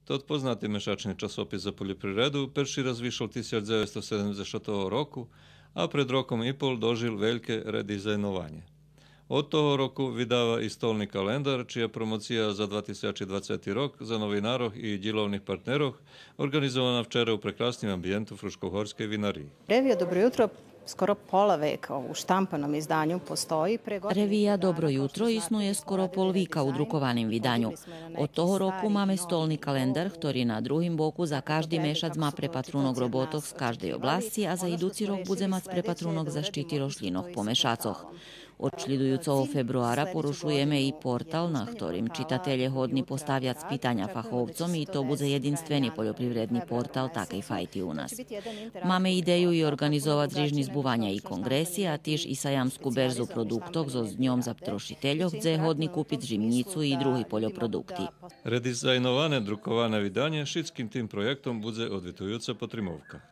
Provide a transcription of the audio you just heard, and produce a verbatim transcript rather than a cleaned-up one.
Тот познати мешачни часопис за польопривреду перши раз вишол тисяч дзевецсто седемдзешатого року, а пред роком и пол дожил вельке редизайнованє. Од того року видава и столни календар, чия промоция за два тисячи двацети рок за новинарох и дїловних партнерох орґанизована вчера у прекрасним амбиєнту Фрушкогорскей винарии. Ревия „Добро ютро” скоро пола века у штампаном изданю постои. Ревия „Добро ютро” иснує скоро пол вика у друкованим виданю. Од того року маме столни календар, хтори на другим боку за кажди мешац ма препатрунок роботох з каждей обласци, а за идуци рок будзе мац препатрунок защити рошлїнох по мешацох. Од шлїдуюцого фебруара порушуєме и портал на хторим читателє годни поставяц питаня фаховцом и то будзе єдинствени польопривредни портал такей файти у нас. Маме идею и орґанизовац рижни збуваня и конґреси, а тиж и саямску берзу продуктох зоз Дньом за пторошительох, дзе годни купиц жимнїцу и други польопродукти. Редизайноване друковане виданє шицким тим проєктом будзе одвитуюца потримовка.